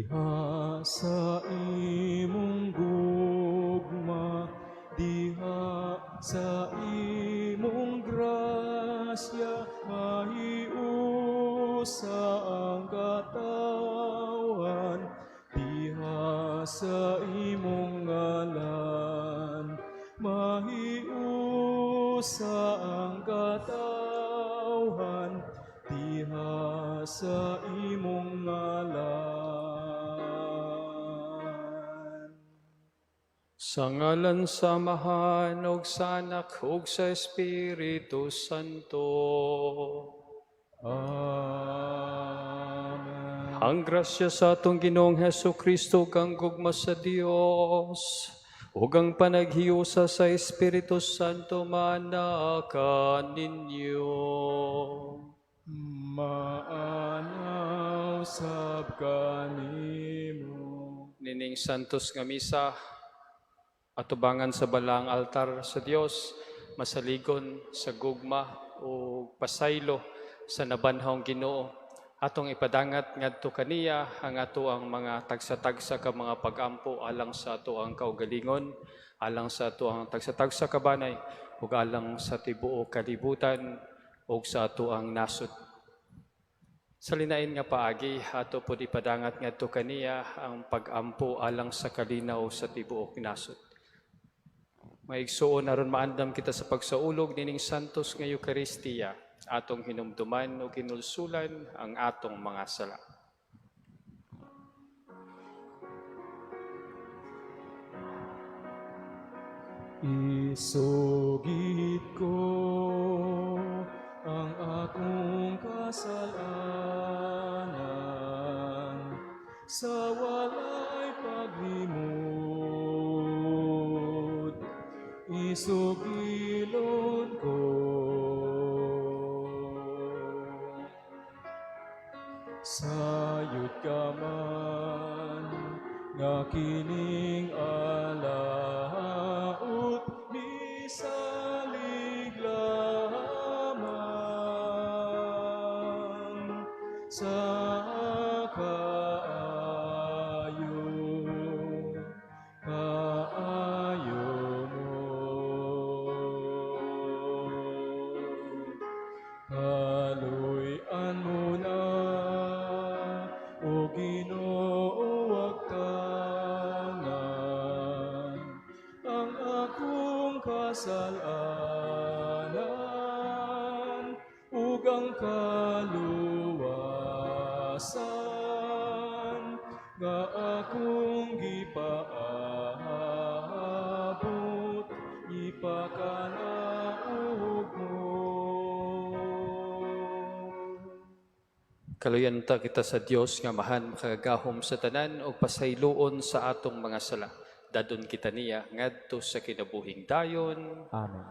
Diha sa imong gugma, diha sa imong grasya, mahiusa ang katawhan. Diha sa imong ngalan, mahiusa ang katawhan. Diha sa imong ngalan. Sa ngalan sa Amahan, ug sa Anak, ug sa Espiritu Santo. Amen. Ang grasya sa atong Ginoong Hesu Kristo ug ang gugma sa Dios ug ang panaghiusa sa Espiritu Santo maana kaninyo. Maana usab kanimo. Nining santos nga misa, atubangan sa balaang altar sa Dios, masaligon sa gugma o pasaylo sa nabanhawng Ginoo. Atong ipadangat ngadto kaniya ang ato ang mga tagsa-tagsa ka mga pagampo alang sa ato ang kaugalingon, alang sa ato ang tagsa-tagsa ka banay ug alang sa tibuok kalibutan ug sa ato ang nasod. Sa linain nga paagi, ato pod ipadangat ngadto kaniya ang pagampo alang sa kalinaw sa tibuok nasod. Mga igsuon, aron maandam kita sa pagsaulog nining santos nga Eukaristiya, atong hinumduman ug hinulsulan ang atong mga sala. Isugid ko ang akong kasalanan sa walay paglimod. Isugilon ko. Sayod ka man nga kining alaot misalig lamang sa kaayo, kaayo mo. Kaluy-an mo na, O Ginoo, wagtangan ang akong kasalanan ug ang kaluwasan nga akong gipaabot, ipakanaog mo. Kaluyan ta kita sa Dios nga Amahan makagagahom sa tanan ug pasayloon sa atong mga sala. Dadon kita niya ngadto sa kinabuhing dayon. Amen.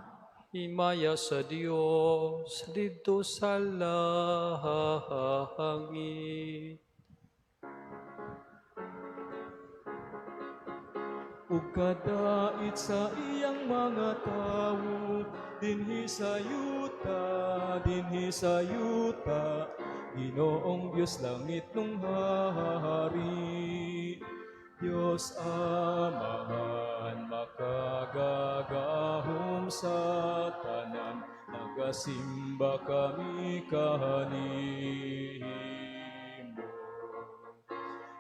Himaya sa Dios didto sa langit. Ug kadait sa iyang mga tawo dinhi sa yuta, dinhi sa yuta. Ginoong Dios, langit nung hari, Dios Amahan makagagahom sa tanan, nagasimba kami kanimo.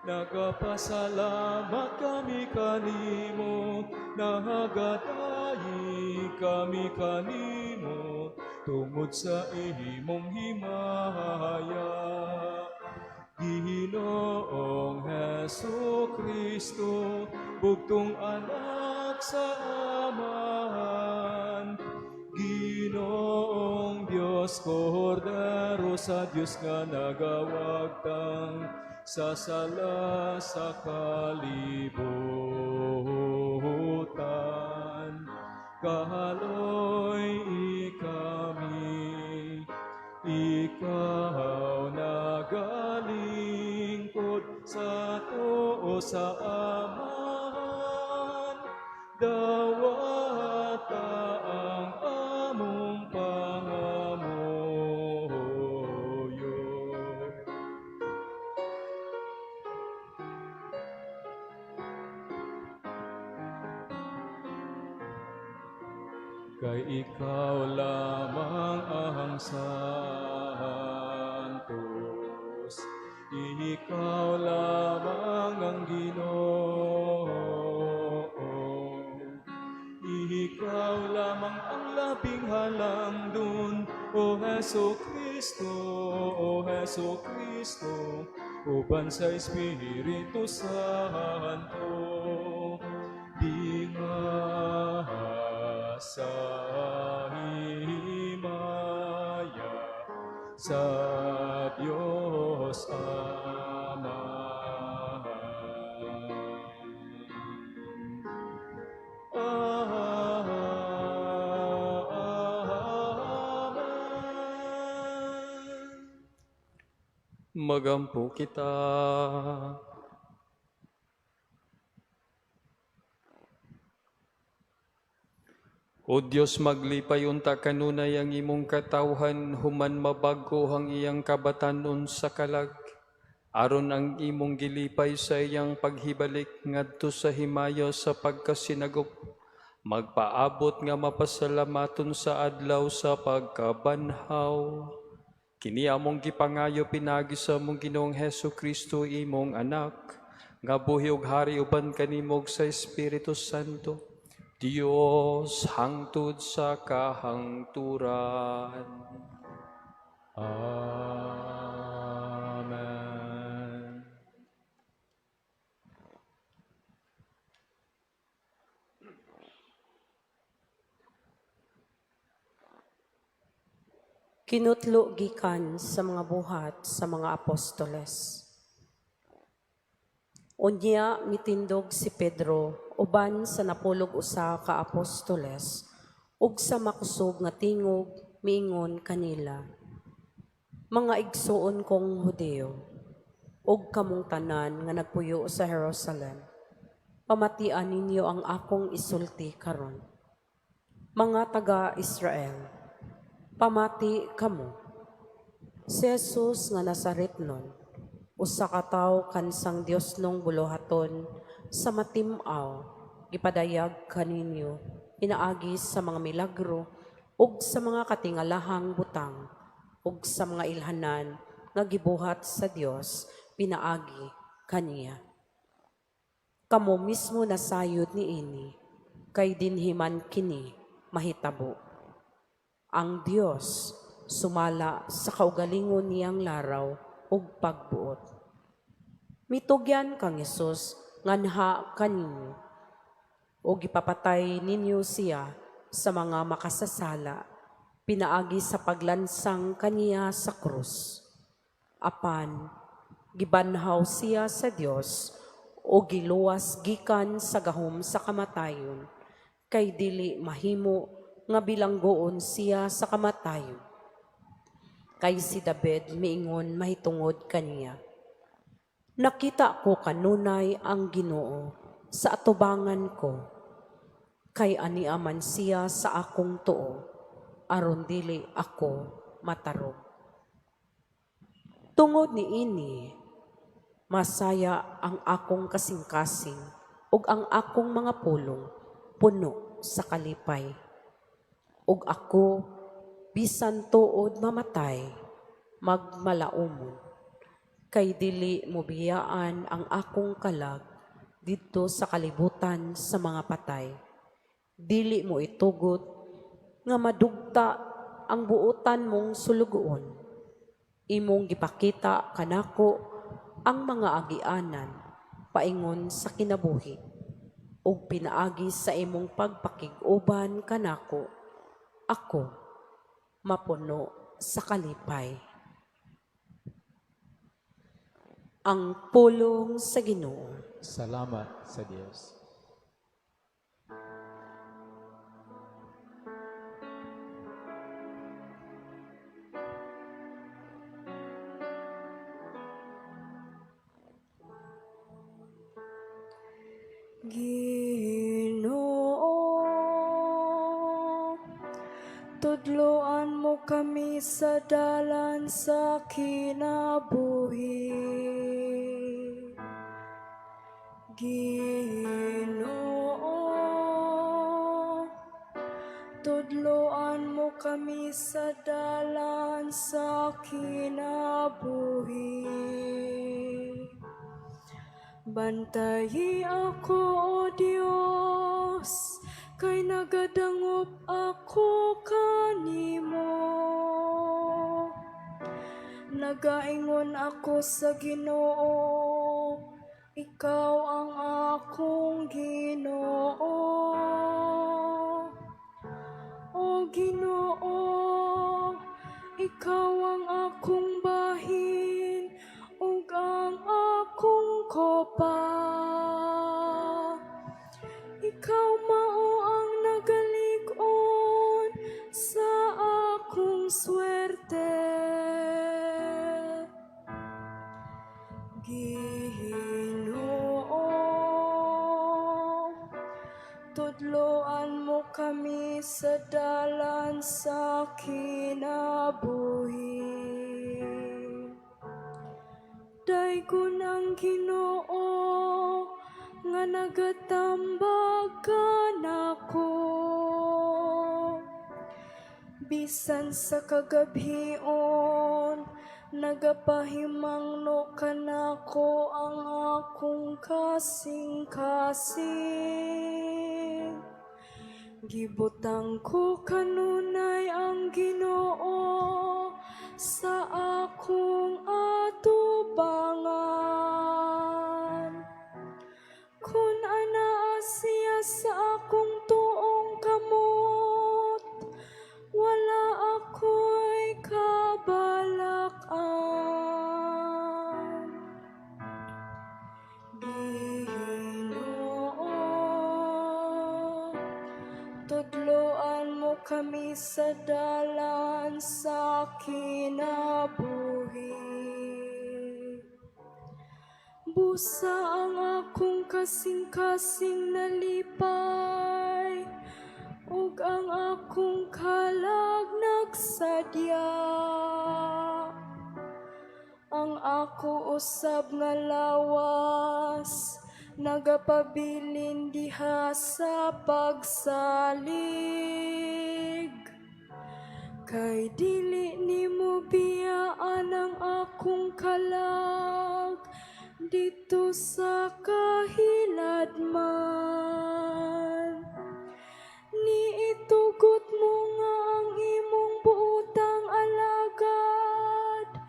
Nagapasalamat kami kanimo, nahagadayi kami kanimo, tungod sa imong himaya. Ginoong Hesu Kristo, bugtong anak sa Amahan, Ginoong Dios, Kordero sa Dios nga nagawagtang sa sala sa kalibutan. Kahaloy ikami, ikaw nagalingkod sa tuo sa Amahan, dawata ang among pangamuyo. Kay ikaw lamang ang santos, ikaw lamang ang Ginoo, ikaw lamang ang labing halangdon, O Hesu Kristo, O Hesu Kristo, uban sa Espiritu Santo, dinga sa himaya sa Dios Ama. Amen. Magampo kita. O Dios, maglipay unta kanunay ang imong katawhan human mabag-o ang iyang kabatanon sa kalag. Aron ang imong gilipay sa iyang paghibalik ngadto sa himayo sa pagkasinagop, magpaabot nga mapasalamaton sa adlaw sa pagkabanhaw. Kini among gipangayo pinaagi sa among Ginoong Hesu Kristo, imong anak, nga buhi ug hari uban kanimo ug sa Espiritu Santo, Dios hangtod sa kahangturan. Amen. Kinutlo gikan sa mga buhat sa mga apostoles. Unya mitindog si Pedro uban sa 11 ka apostoles ug sa makusog nga tingog miingon kanila: "Mga igsuon kong Hudiyo ug kamong tanan nga nagpuyo sa Jerusalem, pamatian ninyo ang akong isulti karon. Mga taga-Israel, pamati kamo. Si Jesus nga Nazaretnon, usa ka tawo kansang Diosnong buluhaton sa matim-aw, gipadayag kaninyo pinaagi sa mga milagro ug sa mga katingalahang butang ug sa mga ilhanan nga gibuhat sa Dios pinaagi kaniya. Kamo mismo nasayod niini, kay dinhi man kini mahitabo. Ang Dios sumala sa kaugalingon niyang laraw ug pagbuot, mitugyan kang Hesus nganha kaninyo ug gipapatay ninyo siya sa mga makasasala pinaagi sa paglansang kaniya sa krus. Apan gibanhaw siya sa Dios o giluwas gikan sa gahom sa kamatayon, kay dili mahimo nga bilanggoon siya sa kamatayon. Kay si David miingon mahitungod kaniya: 'Nakita ko kanunay ang Ginoo sa atubangan ko, kay ania man siya sa akong tuo, aron dili ako matarog. Tungod niini, masaya ang akong kasing-kasing ug ang akong mga pulong puno sa kalipay. Ug ako, bisan tuod mamatay, magmalaumon, kay dili mobiyaan ang akong kalag didto sa kalibutan sa mga patay. Dili mo itugot nga madugta ang buotan mong sulugoon. Imong gipakita kanako ang mga agianan paingon sa kinabuhi, ug pinaagi sa imong pagpakig-uban kanako, ako mapuno sa kalipay.'" Ang pulong sa Ginoo. Salamat sa Dios. Ginoo, tudloan mo kami sa dalan sa kinabuhi. Ginoo, tudloan kami sa dalan sa kinabuhi. Bantayi ako, O Dios, kay nagadangop ako kanimo. Nagaingon ako sa Ginoo, "Ikaw ang akong Ginoo." O Ginoo, ikaw ang akong bahin ug ang akong kopa. Ikaw mao ang nagalig-on sa akong swerte. Ginoo, tudloan mo kami sa dalan sa kinabuhi. Daygon ang Ginoo nga nagatambag kanako. Bisan sa kagabhion, nagapahimangno kanako ang akong kasing-kasing. Gibutang ko kanunay ang Ginoo sa akong atubangan. Kun anaa siya sa akong tuong kamot, wala ako'y kabalak-an. Ginoo, tudloan mo kami sa dalan sa kinabuhi. Busa ang akong kasing-kasing nalipay, ug ang akong kalag nagsadya. Ang ako usab nga lawas nagapabilin diha sa pagsalig. Kay dili nimo biyaan ang akong kalag didto sa kahiladman. Niitugot mo nga ang imong buotang alagad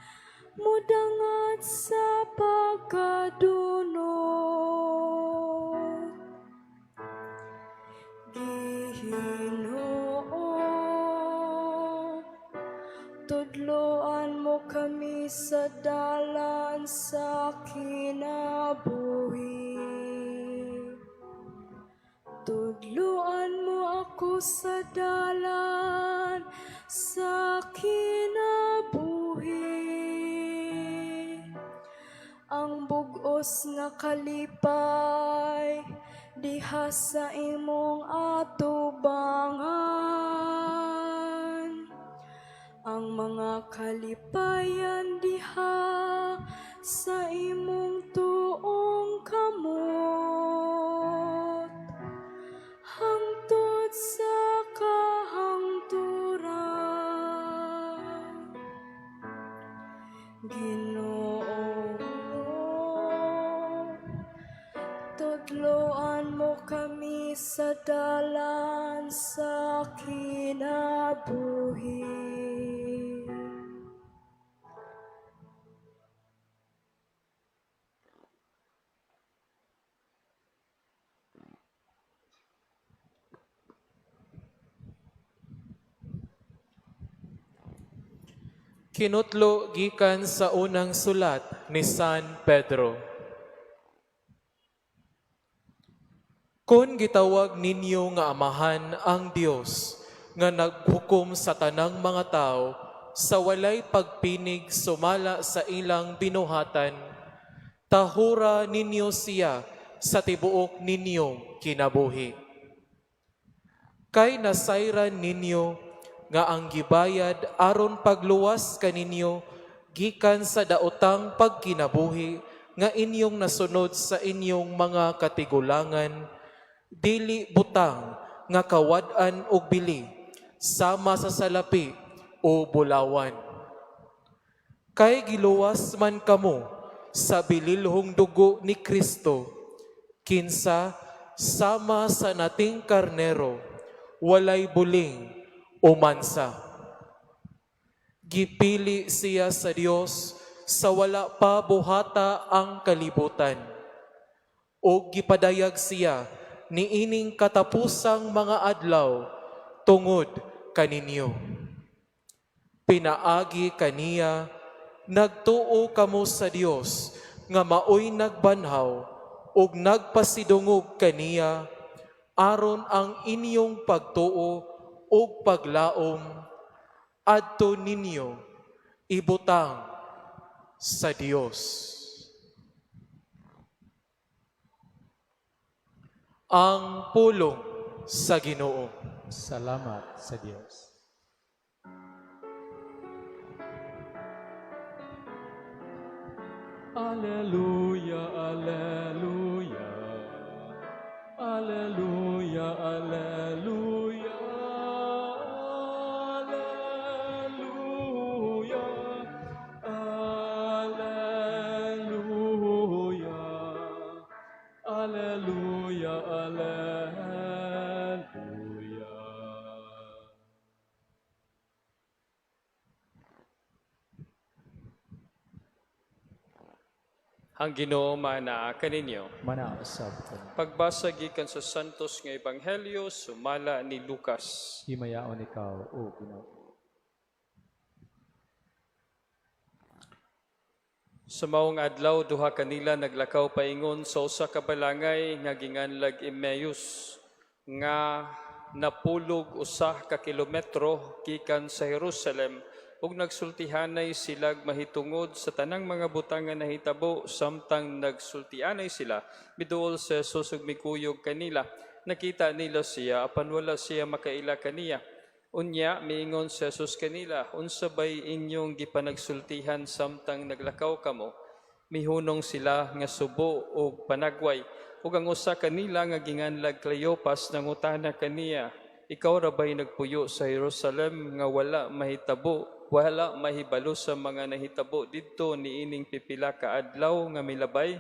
modangat sa pagkadunot. Ginoo, tudloan mo kami sa dalan sa kinabuhi. Tudloan mo ako sa dalan sa kinabuhi. Ang bugos nga kalipay diha sa imong atubangan. Ang mga kalipayan diha sa imong tuong kamot hangtod sa kahangturan. Ginoo, tudloan mo kami sa dalan sa kinabuhi. Kinutlo gikan sa unang sulat ni San Pedro. Kon gitawag ninyo nga amahan ang Dios nga naghukom sa tanang mga tao sa walay pagpinig sumala sa ilang binuhatan, tahura ninyo siya sa tibuok ninyong kinabuhi. Kay nasayran ninyo nga ang gibayad aron pagluwas kaninyo gikan sa daotang pagkinabuhi nga inyong nasunod sa inyong mga katigulangan, dili butang nga kawad-an og bili sama sa salapi. o bulawan. Kay giluwas man kamo sa bililhong dugo ni Kristo, kinsa sama sa nating karnero, walay buling o mansa. Gipili siya sa Dios sa wala pa buhata ang kalibutan. O gipadayag siya niining katapusang mga adlaw tungod kaninyo. Pinaagi kaniya, nagtuo kamo sa Dios nga maoy nagbanhaw ug nagpasidungog kaniya, aron ang inyong pagtuo ug paglaom adto ninyo ibutang sa Dios. Ang pulong sa Ginoo. Salamat sa Dios. Alleluia, alleluia. Alleluia, alleluia. Alleluia. Alleluia. Alleluia, alleluia. Ang Ginoo maanaa kaninyo. Manausab kami. Pagbasa gikan sa Santos nga Ebanghelyo sumala ni Lucas. Himayaon ikaw, O Ginoo. Sa maong adlaw, duha kanila naglakaw paingon sa usa ka balangay nga ginganlag Emmaus, nga napulog 1 ka kilometro gikan sa Jerusalem, ug nagsultihanay sila mahitungod sa tanang mga butang nga nahitabo. Samtang nagsultianay sila, miduol si Jesus ug mikuyog kanila. Nakita nila siya, apan wala siya makaila kaniya. Unya miingon si Jesus kanila, "Unsa bay inyong gipanagsultihan samtang naglakaw kamo?" Mihunong sila nga subo og panagway. Ug ang usa kanila nga ginganlag Cleopas nangutana kaniya, "Ikaw ra bay nagpuyo sa Jerusalem nga wala mahitabo, wala mahibalo sa mga nahitabo didto niining pipila ka adlaw nga milabay?"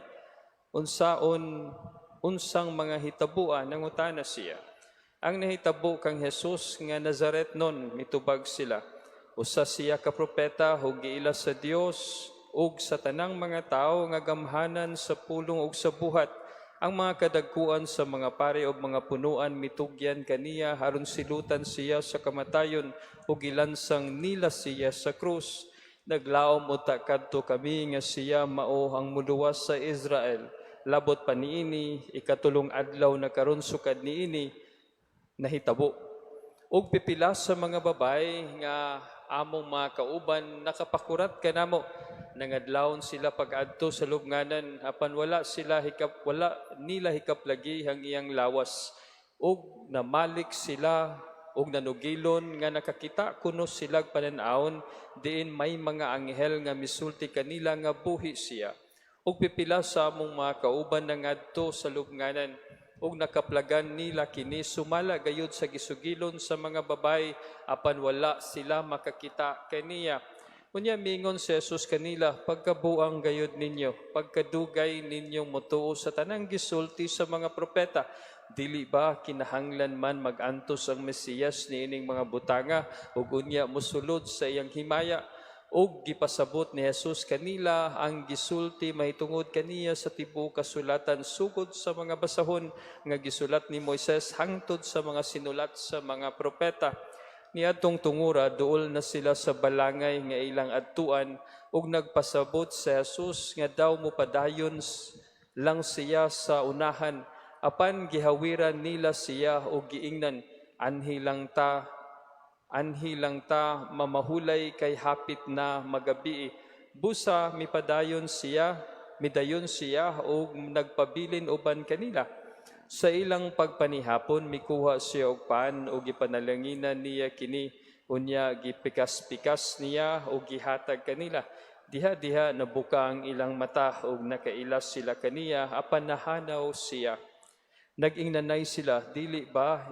"Unsaon, unsang mga hitaboa?" nangutana siya. "Ang nahitabo kang Jesus nga Nazaretnon," mitubag sila. "Usa siya ka propeta ug giila sa Dios ug sa tanang mga tawo nga gamhanan sa pulong ug sa buhat. Ang mga kadagkuan sa mga pari ug mga punuan mitugyan kaniya aron silutan siya sa kamatayon, ug gilansang nila siya sa krus. Naglaom unta kadto kami nga siya mao ang muluwas sa Israel. Labot pa niini, ikatulong adlaw na karon sukad niini nahitabo. Ug pipila sa mga babay nga among mga kauban nakapakurat kanamo. Nangadlawon sila pag-adto sa lubnganan, apan wala nila hikaplagi ang iyang lawas. Ug namalik sila ug nanugilon nga nakakita kuno silag panan-awon diin may mga anghel nga misulti kanila nga buhi siya. Ug pipila sa among mga kauban nangadto sa lubnganan ug nakaplagan nila kini sumala gayud sa gisugilon sa mga babay, apan wala sila makakita kaniya." Unya mingon si Jesus kanila, "Pagkabuang gayud ninyo, pagkadugay ninyong motuo sa tanang gisulti sa mga propeta. Dili ba kinahanglan man magantos ang Mesiyas niining mga butanga ug unya mosulod sa iyang himaya?" Ug gipasabot ni Jesus kanila ang gisulti mahitungod kaniya sa tibuok kasulatan, sugod sa mga basahon nga gisulat ni Moises hangtod sa mga sinulat sa mga propeta. Niadtong tungura, duol na sila sa balangay nga ilang adtuan, ug nagpasabot si Jesus nga daw mopadayon lang siya sa unahan, apan gihawiran nila siya ug giingnan, "Anhi lang ta, anhi lang ta mamahulay kay hapit na magabii." Busa mipadayon siya, midayon siya ug nagpabilin uban kanila. Sa ilang pagpanihapon, mikuha siya og pan ug gipanalanginan niya kini, unya gipikas-pikas niya ug gihatag kanila. Diha-diha nabuka ang ilang mata ug nakaila sila kaniya, apan nahanaw siya. Nag-ingnanay sila, "Dili ba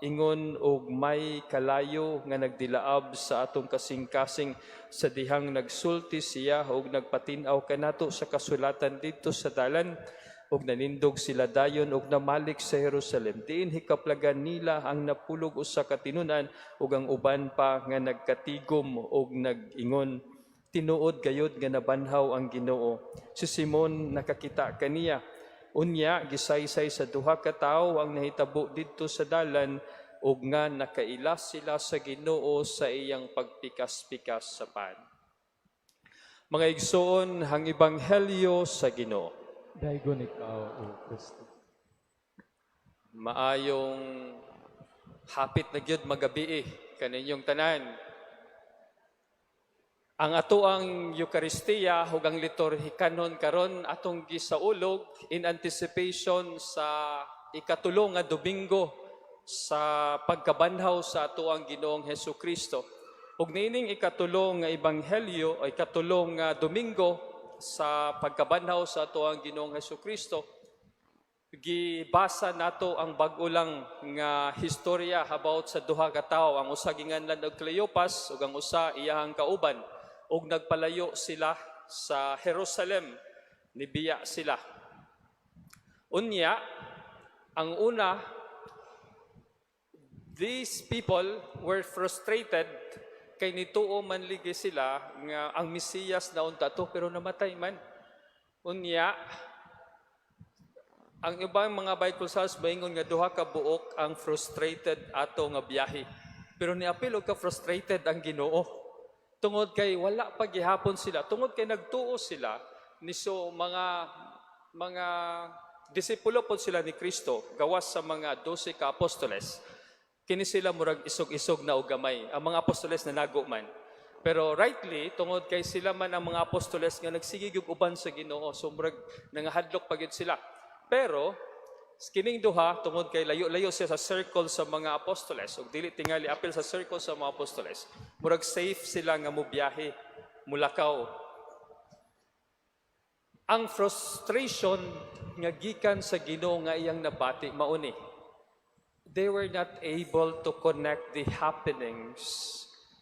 Ingon og may kalayo nga nagdilaab sa atong kasing-kasing sa dihang nagsulti siya og nagpatin-aw kanato sa kasulatan didto sa dalan. Ug nanindog sila dayon og namalik sa Jerusalem, diin hikaplagan nila ang 11 ka tinun-an ug ang uban pa nga nagkatigom og nag-ingon, "Tinuod gayod nga nabanhaw ang Ginoo. Si Simon nakakita kaniya." Unya gisaysay sa duha ka tawo ang nahitabo didto sa dalan ug nga nakaila sila sa Ginoo sa iyang pagpikas-pikas sa pan. Mga igsoon, ang ebanghelyo sa Ginoo. Daygon ikaw, O Kristo. Maayong hapit na gyud magabii kaninyong tanan. Ang ato ang Eukaristiya ug ang liturhikanon karon atong gisaulog in anticipation sa ikatulo nga Domingo sa pagkabanhaw sa ato ang Ginoong Hesus Kristo. Ug niining ikatulo nga ebanghelyo ay ikatulo nga Domingo sa pagkabanhaw sa ato ang Ginoong Hesus Kristo, gibasa nato ang bag-o lang nga historya about sa duha ka tawo. Ang usa ginganlan og Cleopas ug ang usa iyahang kauban, ug nagpalayo sila sa Jerusalem, nibiya sila. Unya ang una, these people were frustrated kay nituo man ligi sila nga ang Mesiyas na unta to, pero namatay man. Unya ang ibang mga Bible scholars maingon nga duha ka buok ang frustrated ato nga biyahe. Pero niapil og ka frustrated ang Ginoo. Tungod kay wala pa gihapon sila, tungod kay nagtuo sila ni so mga disipulo pod sila ni Kristo gawas sa mga 12 ka apostoles. Kini sila murag isog-isog na og gamay. Ang mga apostoles na nago man. Pero rightly, tungod kay sila man ang mga apostoles nga nagsige og uban sa Ginoo, so murag nangahadlok pa gyud sila. Pero kining duha, tungod kay layo-layo siya sa circle sa mga apostoles ug dili tingali apil sa circle sa mga apostoles, murag safe sila nga mobiyahe, mulakaw. Ang frustration nga gikan sa Ginoo nga iyang nabati mao ni they were not able to connect the happenings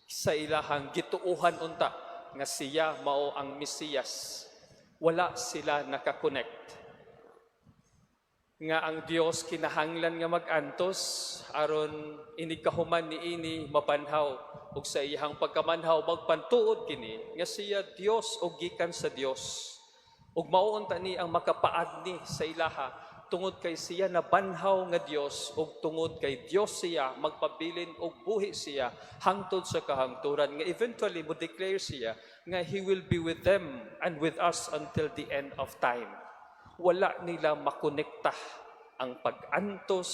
sa ilahang gituuhan unta nga siya mao ang Mesiyas. Wala sila nakakonect nga ang Dios kinahanglan nga mag-antos aron inig kahuman niini mabanhaw, ug sa iyang pagkamanhaw magpantuod kini nga siya Dios o gikan sa Dios, ug mao unta ni ang makapaagni sa ilaha tungod kay siya nabanhaw nga Dios, ug tungod kay Dios siya magpabilin og buhi siya hangtod sa kahangturan, nga eventually mo declare siya nga he will be with them and with us until the end of time. Wala nila makonekta ang pag-antos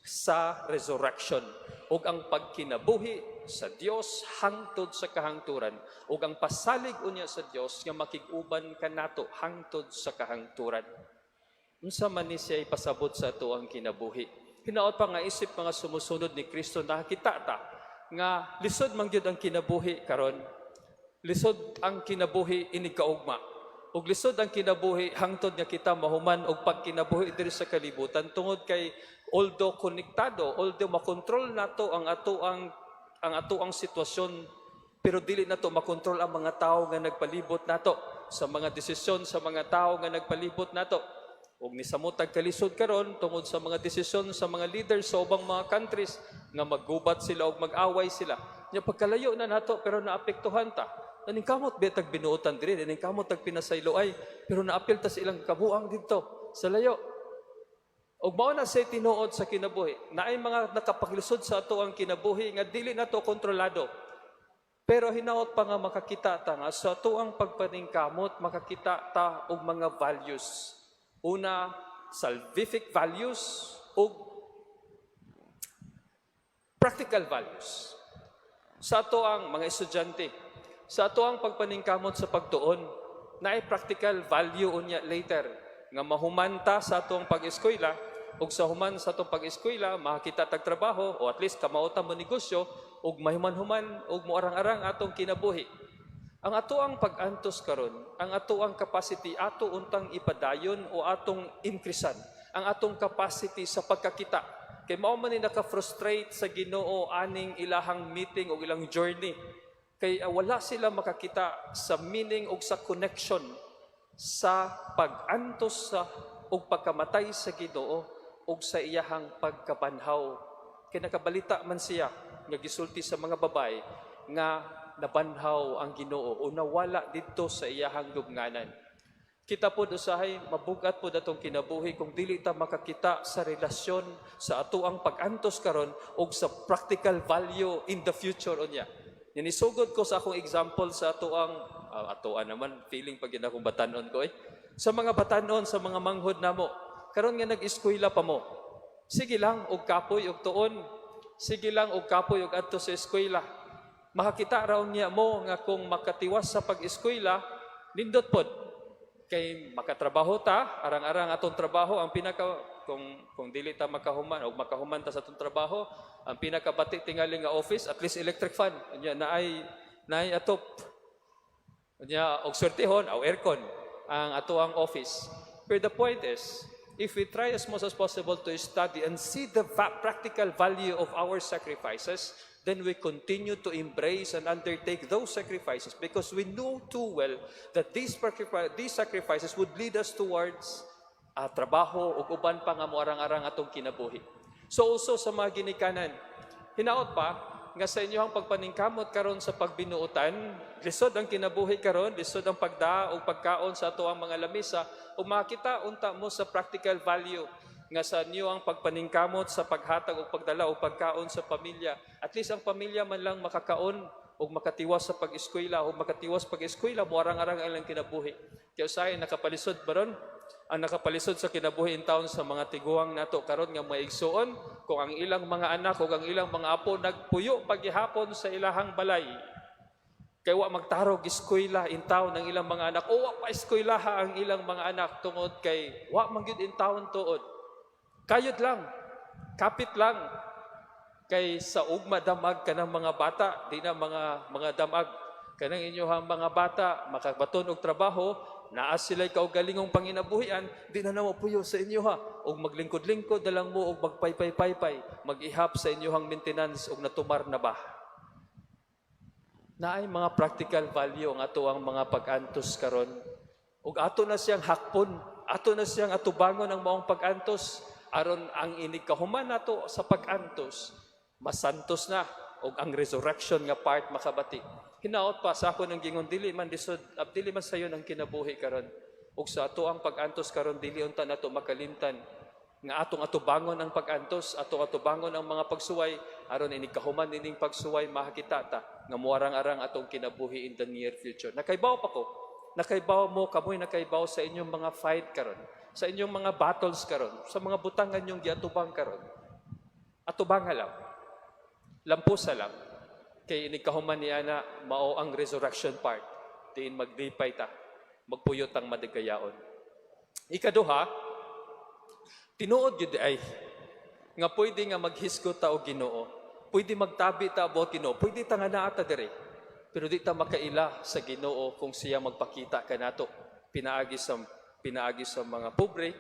sa resurrection ug ang pagkinabuhi sa Dios hangtod sa kahangturan ug ang pasalig unya sa Dios nga makig-uban kanato hangtod sa kahangturan. Unsa man ni siya ipasabot sa ato ang kinabuhi? Hinaot pa nga isip mga sumusunod ni Kristo, nakakita ta nga lisod man gyud ang kinabuhi karon. Lisod ang kinabuhi inig kaugma. Ug lisod ang kinabuhi hangtod nga kita mahuman og pagkinabuhi diri sa kalibutan, tungod kay although konektado, although makontrol nato ang ato ang sitwasyon, pero dili nato makontrol ang mga tao nga nagpalibot nato, sa mga desisyon sa mga tao nga nagpalibot nato. Ug nisamot tag kalisod karon tungod sa mga desisyon sa mga leaders sa ubang mga countries nga maggubat sila ug mag-away sila. Nya pagkalayo na nato, pero naapektuhan ta. Naningkamot ba tag binuotan diri, naningkamot tag pinasayloay, pero naapil ta sa ilang kabuang didto sa layo. Ug mao na say tinuod sa kinabuhi. Naay mga nakapaglisod sa ato ang kinabuhi nga dili nato kontrolado. Pero hinaot pa nga makakita ta nga sa ato ang pagpaningkamot makakita ta og mga values. Una, salvific values ug practical values. Sa ato ang mga estudyante, sa ato ang pagpaningkamot sa pagtuon, naay practical value unya later nga mahumanta sa atong pag-eskwela, ug sa human sa atong pag-eskwela makakita tag trabaho o at least kamao ta mo negosyo ug mahuman-human ug moarang-arang atong kinabuhi. Ang ato ang pag-antos karon, ang ato ang capacity ato untang ipadayon o atong increasean, ang atong capacity sa pagkakita. Kay mao man ni naka-frustrate sa Ginoo aning ilahang meeting o ilang journey. Kay wala sila makakita sa meaning og sa connection sa pag-antos sa ug pagkamatay sa Ginoo ug sa iyahang pagkabanhaw. Kay nakabalita man siya nga gisulti sa mga babae nga nabanhaw ang Ginoo o nawala didto sa iyahang lubnganan. Kita pod usahay, mabugat pod atong kinabuhi kung dili ta makakita sa relasyon sa atoang pag-antos karon ug sa practical value in the future unya. Nisugod ko sa akong example sa atoang atoan naman, feeling pag yun akong batanon ko eh. Sa mga batanon, sa mga manghod namo, karon nga nag-eskwela pa mo. Sige lang og kapoy og tuon. Sige lang og kapoy og adto sa eskwela. Makakita raw niya mo nga kung makatiwas sa pag-eskwela, nindot pod kay makatrabaho ta, arang-arang atong trabaho. Ang pinaka kung dili ta makahuman o makahuman ta sa atong trabaho, ang pinakabati tingali nga office, at least electric fan unya, naay atop unya, og swertehon aw aircon ang ato ang office. But the point is, if we try as much as possible to study and see the practical value of our sacrifices, then we continue to embrace and undertake those sacrifices because we know too well that these sacrifices would lead us towards trabaho ug uban pa nga moarang-arang atong kinabuhi. So also sa mga ginikanan, hinaot pa nga sa inyohang pagpaningkamot karon sa pagbinuotan, lisod ang kinabuhi karon, lisod ang pagdaa o pagkaon sa ato ang mga lamisa, ug makita unta mo sa practical value nga sa inyo ang pagpaningkamot sa paghatag o pagdala o pagkaon sa pamilya. At least ang pamilya man lang makakaon o makatiwas sa pag-eskwela o makatiwas pag-eskwela, muarang-arang ang ilang kinabuhi. Kaya usahay nakapalisod ba ron? Ang nakapalisod sa kinabuhi in town sa mga tiguang nato karon nga mga igsuon, kung ang ilang mga anak o ang ilang mga apo nagpuyo paghihapon sa ilahang balay. Kay wa magtarog eskwela in town ang ilang mga anak o wa pa eskwelaha ang ilang mga anak tungod kay wa man gyud in town tuod. Kayod lang, kapit lang kay sa ugma damag kanang mga bata, di na mga damag kanang inyohang mga bata makabaton og trabaho, naa sila'y kaugalingong panginabuhian, di na namo puyo sa inyo ha og maglingkod-lingkod na lang mo og magpaypay-paypay, mag-ihap sa inyohang maintenance og natumar na ba. Naay mga practical value ang ato ang mga pag-antos karon ug ato na siyang hakpon, ato na siyang atubangon ang maong pag-antos aron ang inig kahuman nato sa pag-antos, masantos na og ang resurrection nga part makabati. Hinaot pa sa ako ng gingon, dili man lisod, dili man sayon ang kinabuhi karon ug sa ato ang pag-antos karon, dili unta nato makalimtan nga atong atubangon ang pag-antos, atong atubangon ang mga pagsuway aron inig kahuman nining pagsuway, makakita ta nga muarang-arang atong kinabuhi in the near future. Nakaibaw pa ko, nakaibaw mo, kamoy nakaibaw sa inyong mga fight karon, sa inyong mga battles karon, sa mga butangan yung giatubang karon. Atubanga lang, lampusa lang, kay inig kahuman niya na mao ang resurrection part diin maglipay ta, magpuyot ang madigayaon. Ikaduha, tinuod gyud ay nga pwede nga maghisgot ta og Ginoo, pwede magtabi ta about Ginoo, pwede ta nga naa ta diri, pero di ta makaila sa Ginoo kung siya magpakita kanato pinaagi sa mga pobre,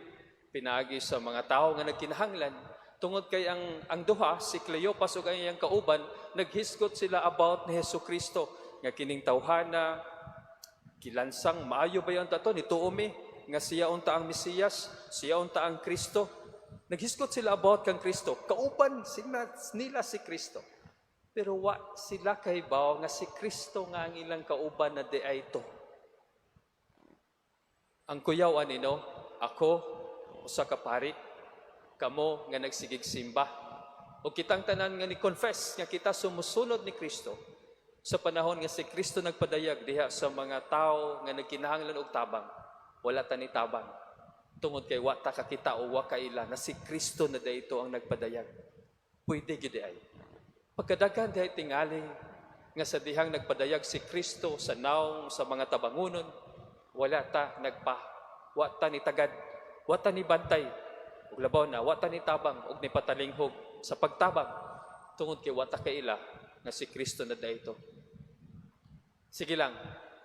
pinaagi sa mga tao nga nagkinahanglan, tungod kay ang duha, si Cleopas ug ang iyang kauban, naghisgot sila about ni Hesus Kristo nga kining tawhana gilansang maayo ba yung tato nituo mi nga siya unta ang Mesiyas, siya unta ang Kristo. Naghisgot sila about kang Kristo. Kauban sila nila si Kristo. Pero wa sila kahibaw nga si Kristo nga ang ilang kauban na di ay to. Ang kuyaw anino, ako usa ka pari, kamo nga nagsigig simba. O kitang tanan nga ni confess nga kita sumusunod ni Kristo sa panahon nga si Kristo nagpadayag diha sa mga tao nga nagkinahanglan og tabang, wala ta ni tabang. Tungod kay wa ta kakita o wa kaila na si Kristo na dayto ang nagpadayag. Pwede gyud ay. Pagkadaghan dihay tingali nga sa dihang nagpadayag si Kristo sa naong sa mga tabangunon, wala ta nagpa, wa ta ni tagad, wa ta ni bantay, ug labaw na wa ta ni tabang ug ni patalinghog sa pagtabang tungod kay wa ta kaila nga si Kristo na dayto. Sige lang,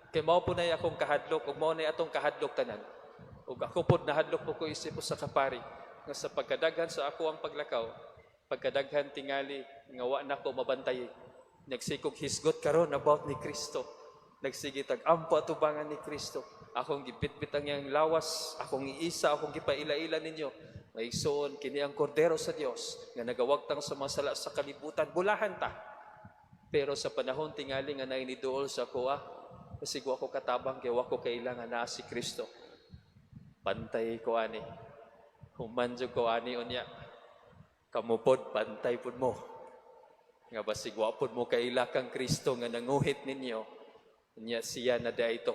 kay mao po na akong kahadlok ug mao na atong kahadlok tanan. Ug ako pod nahadlok po ko isip usa ka pari nga sa pagkadaghan sa ako ang paglakaw, Pagkadaghan tingali nga wa nako mabantay. Nagsige kog hisgot karon about ni Kristo. Nagsige tag ampo atubangan ni Kristo. Akong gibitbit ang iyang lawas, akong iisa, akong gipaila-ila ninyo. Mga igsoon, kini ang kordero sa Dios nga nagawagtang sa mga sala sa kalibutan. Bulahan ta. Pero sa panahon tingali nga naay niduol sa akoa, kasi wa ko katabang kay wa ko kaila nga naa si Kristo. Bantay ko ani. Human jud ko ani unya. Kamo pod, bantay pud mo. Nga basig wa pod mo kaila kang Kristo nga nanguhit ninyo. Unya siya na ito.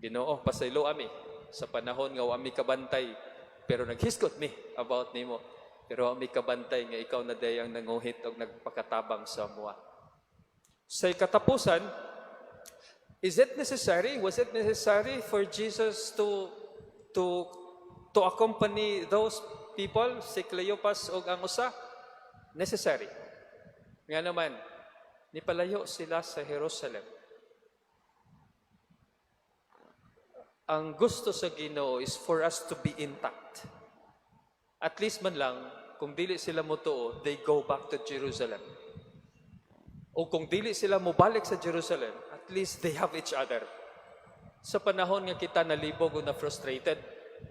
Ginoo, pasaylo ami sa panahon nga wa mi kabantay, pero naghisgot mi about nimo. Pero wa mi kabantay nga ikaw na diay ang nanguhit og nagpakatabang sa amoa. Sa katapusan, is it necessary? Was it necessary for Jesus to accompany those people, si Cleopas ug ang usa? Necessary. Nga naman, nipalayo sila sa Jerusalem. Ang gusto sa Ginoo is for us to be intact. At least man lang, kung dili sila motuo, they go back to Jerusalem. O kung dili sila mobalik sa Jerusalem, at least they have each other. Sa panahon nga kita nalibog o na frustrated,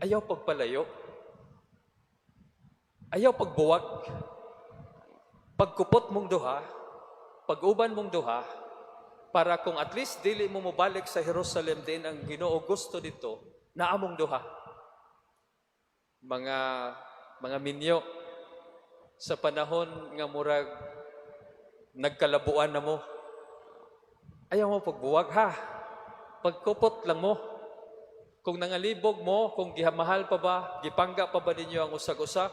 ayaw pagpalayo. Ayaw pagbuwag. Pagkupot mong duha, pag-uban mong duha, para kung at least dili mo mobalik sa Jerusalem din ang Ginoo gusto dito, naa mong duha. Mga minyo, sa panahon nga murag nagkalabuan na mo, ayaw mo pagbuwag, ha. Pagkupot lang mo. Kung nangalibog mo, kung gihamahal pa ba, gipangga pa ba ninyo ang usag-usa,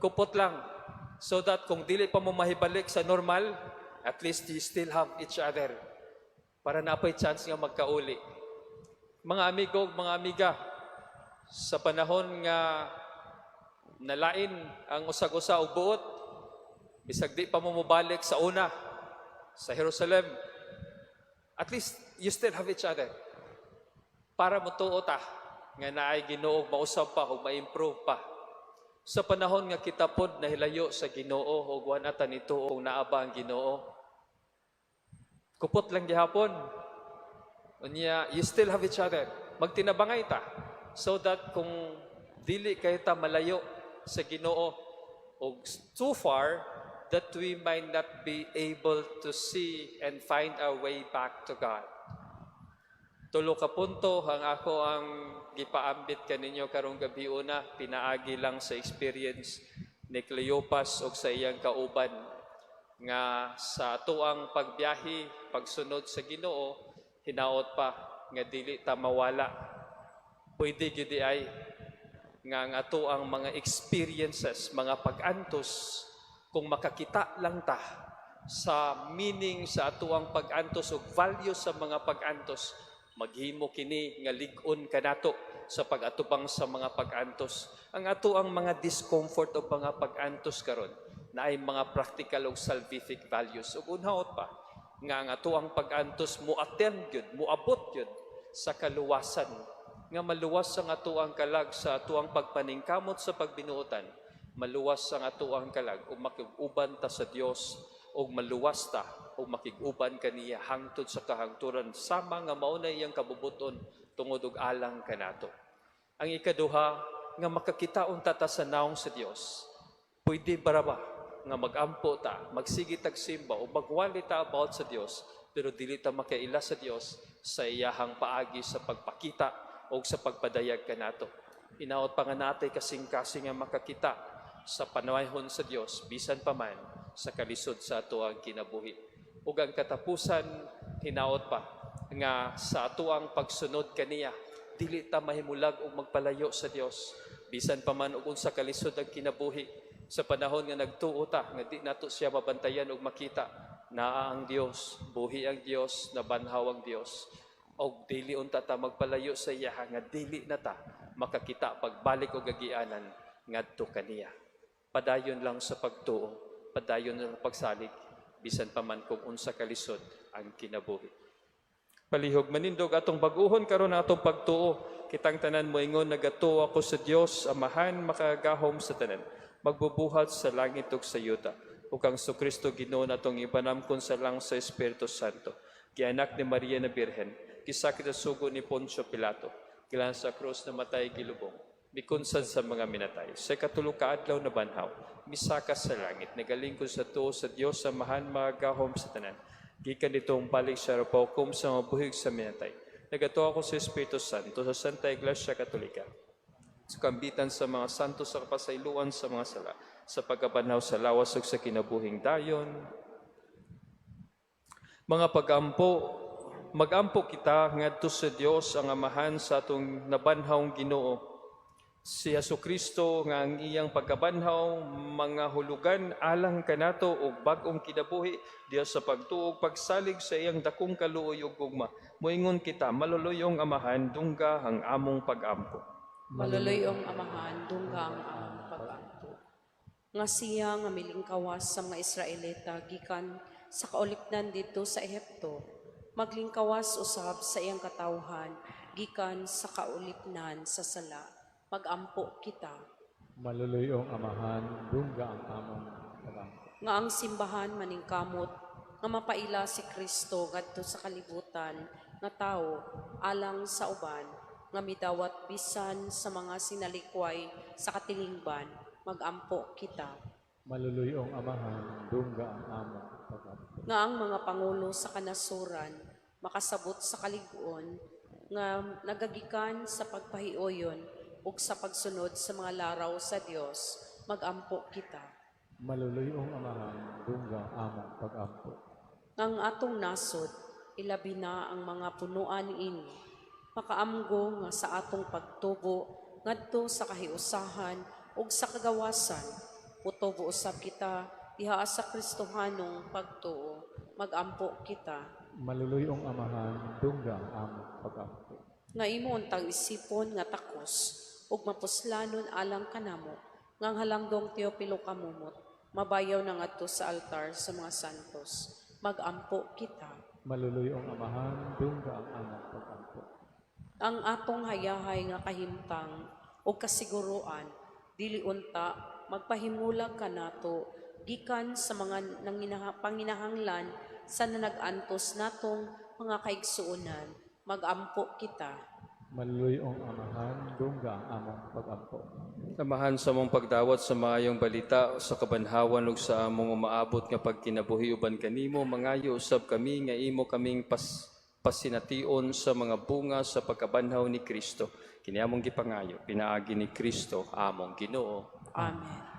kupot lang. So that kung dili pa mo mahibalik sa normal, at least you still have each other. Para naa pa'y chance nga magkauli. Mga amigo, mga amiga, sa panahon nga nalain ang usag-usa og buot, bisag di pa mo mobalik sa una, sa Jerusalem, at least you still have each other. Para motuo ta nga naay Ginoo, mausab pa ug ma-improve pa. Sa panahon nga kita pod nahilayo sa Ginoo ug wa na ta nito kung naa ba ang Ginoo, kupot lang gihapon. Unya, you still have each other. Magtinabangay ta so that kung dili kay ta malayo sa Ginoo og too far that we might not be able to see and find our way back to God. Tulo ka punto ang ako ang gipaambit kaninyo karong gabi. Una, pinaagi lang sa experience ni Cleopas ug sa iyang kauban nga sa atuang pagbiyahe, pagsunod sa Ginoo, hinaot pa nga dili ta mawala. Pwede gyud ay nga ang atoang mga experiences, mga pag-antos, kung makakita lang ta sa meaning sa atoang pag-antos ug value sa mga pag-antos, maghimo kini nga lig-on kanato sa pag-atubang sa mga pag-antos. Ang atoang mga discomfort o mga pag-antos karon naay mga practical ug salvific values. Ug unhaot pa nga ang atoang pag-antos mo attend gyud, moabot gyud sa kaluwasan, nga maluwas ang atoang kalag sa atoang pagpaningkamot sa pagbinuotan, maluwas ang atoang kalag ug makig-uban ta sa Dios ug maluwas ta ug makig-uban kaniya hangtod sa kahangturan, sama nga mao na iyang kabubuton tungod og alang kanato. Ang ikaduha, nga makakita unta ta sa naong sa Dios. Pwede bara ba nga magampo ta, magsige tag simba o magwali ta about sa Dios, pero dili ta makaila sa Dios sa iyahang paagi sa pagpakita o sa pagpadayag kanato? Hinaot pa nga natay kasing-kasing nga makakita sa panayhon sa Dios bisan pa man sa kalisod sa atoang kinabuhi. Ug ang katapusan, hinaot pa nga sa atoang pagsunod kaniya, dili ta mahimulag og magpalayo sa Dios bisan pa man og unsa kalisod ang kinabuhi. Sa panahon nga nagtuo ta nga di nato siya mabantayan og makita, naa ang Dios, buhi ang Dios, nabanhaw ang Dios, og dili unta ta magpalayo sa iya nga dili na ta makakita pagbalik og agianan ngadto kaniya. Padayon lang sa pagtuo, padayon lang sa pagsalig, bisan pa man kung unsa kalisod ang kinabuhi. Palihog manindog, atong bag-ohon karon ang atong pagtuo. Kitang tanan moingon, "Nagatuo ako sa Dios Amahan, makagagahom sa tanan." Magbubuhat sa langit ug sa yuta, ug kang Kristo Ginoo natong ipanamkon sa lang sa Espiritu Santo. Gianak ni Maria na Birhen, gisakit sa sugo ni Poncio Pilato, gilan sa krus, namatay, gilubong, mikunsad sa mga minatay. Sa ikatulo ka adlaw nabanhaw, misaka sa langit, nagalingkod sa tuo sa Dios Amahan magahom sa tanan. Gikan didto balik siya hukom sa mga buhi ug sa minatay. Nagatuo ako sa Espiritu Santo, sa Santa Iglesia Katolika, sa kambitan sa mga santo, sa kapasayloan sa mga sala, sa pagkabanhaw sa lawas ug sa kinabuhing dayon. Mga pagampo, magampo kita ngadto sa Dios ang Amahan sa atong nabanhawng Ginoo. Si Hesus Kristo nga ang iyang pagkabanhaw mga hulugan alang kanato og bag-ong kinabuhi diha sa pagtuo ug pagsalig sa iyang dakong kaluoy ug gugma. Moingon kita, Maluluyong Amahan, dungga ang among pagampo. Maluluyong Amahan, dungga ang among pag-ampo. Nga siya nga milingkawas sa mga Israelita gikan sa kaulipnan didto sa Ehipto, maglingkawas usab sa iyang katawhan gikan sa kaulipnan sa sala. Magampo kita. Maluluyong Amahan, dungga ang among pag-ampo. Nga ang simbahan maningkamot nga mapaila si Kristo ngadto sa kalibutan nga tawo alang sa uban nga midawat bisan sa mga sinalikway sa katilingban. Magampo kita. Maluluyong Amahan, dungga ang among pag-ampo. Nga ang mga pangulo sa kanasuran makasabot sa kalig-on nga nagagikan sa pagpahiuyon ug sa pagsunod sa mga laraw sa Dios. Magampo kita. Maluluyong Amahan, dungga ang among pag-ampo. Nga ang atong nasod, ilabi na ang mga punuan niini, makaamgo nga sa atong pagtubo ngadto sa kahiusahan ug sa kagawasan, mutubo usab kita diha sa Kristohanong pagtuo. Magampo kita. Maluluyong Amahan, dungga ang among pag-ampo. Nga imo untang isipon nga takos ug mapuslanon alang kanamo nga ang halangdong Teopilo Camomot mabayaw na ngadto sa altar sa mga santos. Magampo kita. Maluluyong Amahan, dungga ang among pag-ampo. Ang atong hayahay nga kahimtang ug kasiguroan dili unta magpahimulag kanato gikan sa mga panginahanglan sa nanag-antos natong mga kaigsuonan. Magampo kita. Maluluyong Amahan, dungga ang among pag-ampo. Amahan, sa among pagdawat sa maayong balita sa kabanhawan ug sa among umaabot nga pagkinabuhi uban kanimo, mangayo usab kami nga imo kaming pasination sa mga bunga sa pagkabanhaw ni Kristo. Kini among gipangayo pinaagi ni Kristo among Ginoo. Amen.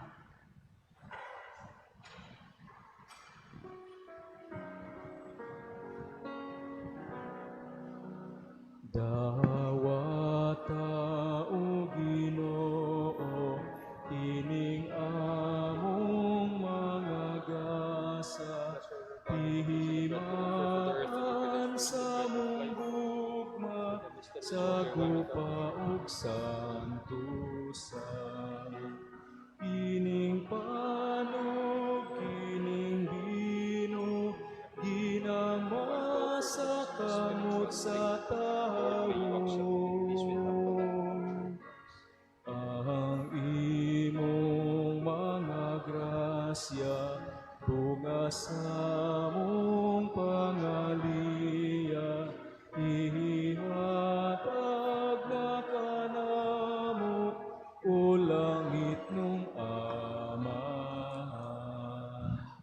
Dawata, o Ginoo, ining among mga gasa, pihimaan sa among gugma, sa gupa ug santusan. Kining pan ug kining bino, ginama sa kamot sa tawo. Ang imong mga grasya, bunga sa among pangaliya, ihatag na kanamo, o langitnong Amahan.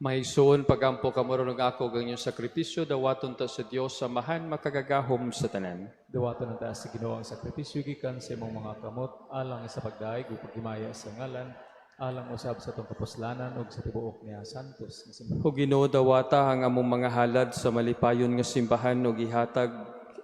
Mahigsuon, pagampo kamo ug ako ug ang inyong sakripisyo dawaton ta sa Dios Amahan makagagahom sa tanan. Dawaton ng taas sa Ginoo ang sakripisyo gikan sa imong mga kamot alang sa pagdayeg ug paghimaya sa ngalan, alang usab sa atong kapuslanan ug sa tibuok niya santos nga simbahan. O Ginoo, dawata ang among mga halad sa malipayon nga simbahan ug ihatag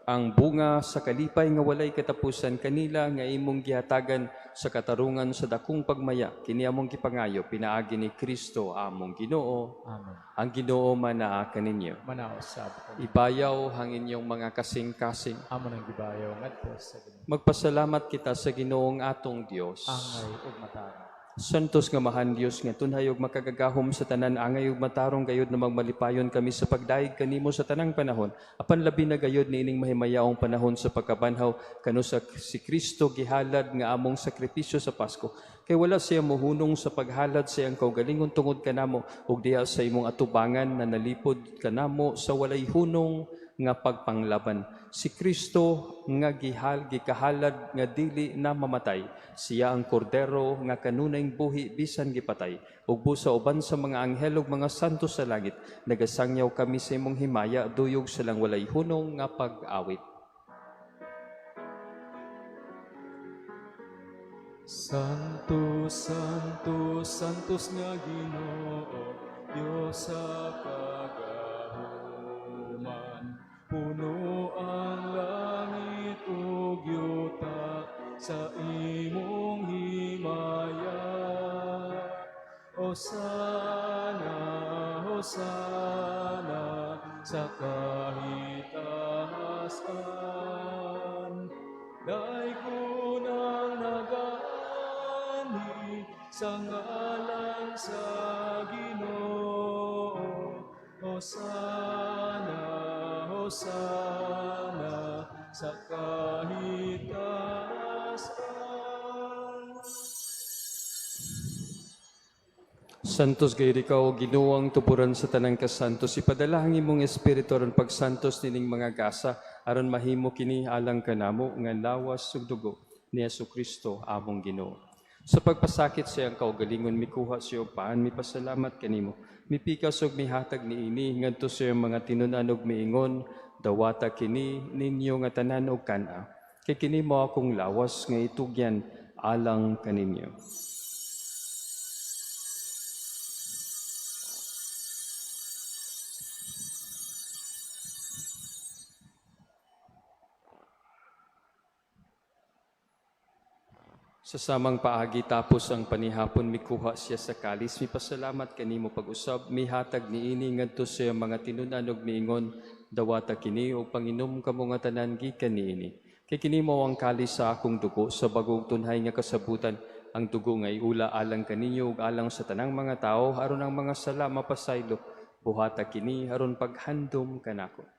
ang bunga sa kalipay nga walay katapusan kanila nga imong gihatagan sa katarungan sa dakong pagmaya. Kini among gipangayo pinaagi ni Kristo among Ginoo. Amen. Ang Ginoo manaa kaninyo. Manaa usab kaniyo. Ibayaw ang inyong mga kasing-kasing. Amo nang gibayaw ngadto sa Ginoo. Magpasalamat kita sa Ginoong atong Dios. Angay ug matarong. Santos nga Amahan Dios nga tunhay ug makagagahom sa tanan, angay ug matarong gayud na magmalipayon kami sa pagdayeg kanimo sa tanang panahon, apan labi na gayud niining mahimayaong panahon sa pagkabanhaw kanusa si Kristo gihalad nga among sakripisyo sa Pasko. Kay wala siya mohunong sa paghalad sa iyang kaugalingon tungod kanamo, ug diha sa imong atubangan na nalipod kanamo sa walay hunong nga pagpanglaban. Si Kristo nga gikahalad nga dili na mamatay, siya ang kordero nga kanunay buhi bisan gipatay. Ug busa uban sa mga anghel ug mga santo sa langit, nagasangyaw kami sa imong himaya duyog sa lang walay hunong nga pag-awit. Santo, Santo, Santos nga Ginoo, Dios sa kagahuman. Puno ang langit ug yuta sa imong himaya. Hosana, Hosana sa kahitasan. Daygon ang nagaanhi sa ngalan sa Ginoo. Hosana, Hosana sa kahitasan. Santos gayud ikaw, Ginoo, ang tuburan sa tanang kasantos. Ipadala ang imong espiritu aron pagsantos nining mga gasa, aron mahimo kini alang kanamo nga lawas ug dugo ni Jesu Kristo among Ginoo. Sa pagpasakit sa iyang kaugalingon, mikuha siya og paan, mipasalamat kanimo. Mipikas ug mihatag niini ngadto sa iyang mga tinun-an ug miingon, "Dawata kini ninyo nga tanan og kan-a. Kay kini mao akong lawas nga itugyan alang kaninyo." Sa samang paagi, tapos ang panihapon, mikuha siya sa kalis, mipasalamat kanimo pag-usab, mihatag niini ngadto sa iyang mga tinun-an ug miingon, "Dawata kini ug panginom kamo nga tanan gikan niini. Kay kini mao ang kalis sa akong dugo sa bagong tunhay nga kasabutan, ang dugo nga iula alang kaninyo ug alang sa tanang mga tawo aron ang mga sala mapasaylo. Buhata kini aron paghandom kanako."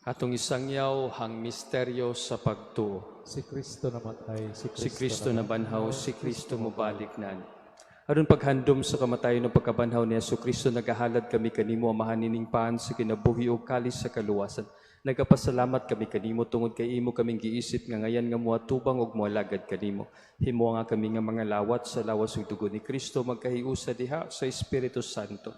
Atong isangyaw ang misteryo sa pagtuo. Si Kristo namatay, si Kristo, Si Kristo nabanhaw, si Kristo mobalik na. Aron paghandom sa kamatayon ug pagkabanhaw ni Jesu Kristo, nagahalad kami kanimo, Amahan, nining paan sa kinabuhi ug kalis sa kaluwasan. Nagapasalamat kami kanimo tungod kay imo kaming giisip nga ngayan nga moatubang ug moalagad kanimo. Himo nga kami nga mga lawat sa lawas ug dugo ni Kristo magkahiusa diha sa Espiritu Santo.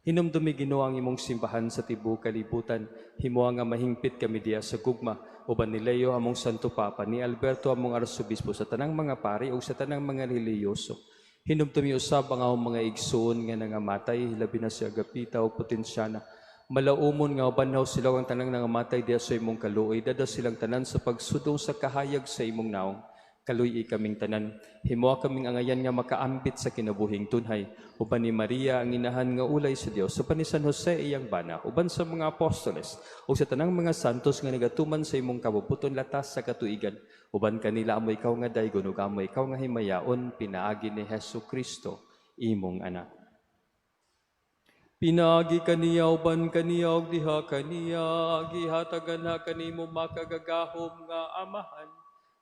Hinumdumi, Ginoo, ang imong simbahan sa tibuok kalibutan. Himoa nga mahingpit kami diha sa gugma uban ni Leo among Santo Papa, ni Alberto among Arsobispo, sa tanang mga pari ug sa tanang mga relihiyoso. Hinumdumi usab ang among mga igsoon nga nangamatay, labi na si Agapita ug Potensyana. Malaumon nga banhaw sila ang tanang nangamatay diha sa imong kaluoy. Dad-a silang tanan sa pagsudong sa kahayag sa imong naong. Kaluy-i kaming tanan. Himoa kaming angayan nga makaambit sa kinabuhing tunhay. Uban ni Maria ang inahan nga ulay sa Dios, uban ni San Jose iyang bana, uban sa mga apostoles, ug sa tanang mga santos nga nagatuman sa imong kabubut-on latas sa katuigan. Uban kanila amo ikaw nga daygon ug amo ikaw nga himayaon pinaagi ni Hesus Kristo, imong anak. Pinaagi kaniya, uban kaniya ug diha kaniya, gihatagan na kanimo makagagahom nga Amahan,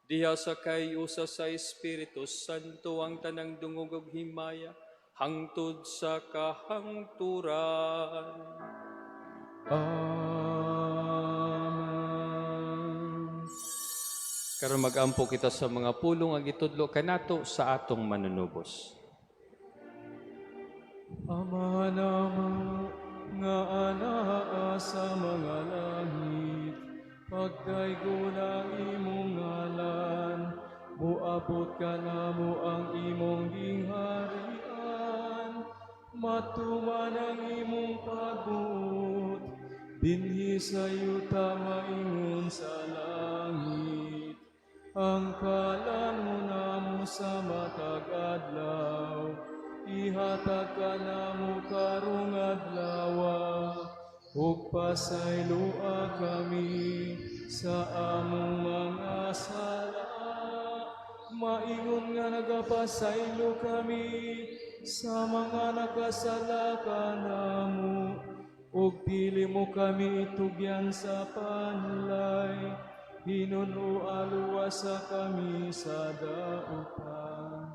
diha sa kahiusa sa Espiritu Santo ang tanang dungog ug himaya hangtod sa kahangturan. Amen. Karon magampo kita sa mga pulong ang gitudlo kanato sa atong manunubos. Ama namo nga anaa sa mga langit, pagdaygon ang imong ngalan, muabot kanamo ang imong gingharian, matuman ang imong pagbuot, dinhi sa yuta maingon sa langit. Ang kalan-on namo sa matag adlaw, ihatag kanamo karong adlawa, ug pasayloa kami sa among mga sala, maingon nga nagapasaylo kami sa mga nakasala kanamo, ug dili mo kami itugyan sa panlay, hinunoa luwasa kami sa dautan.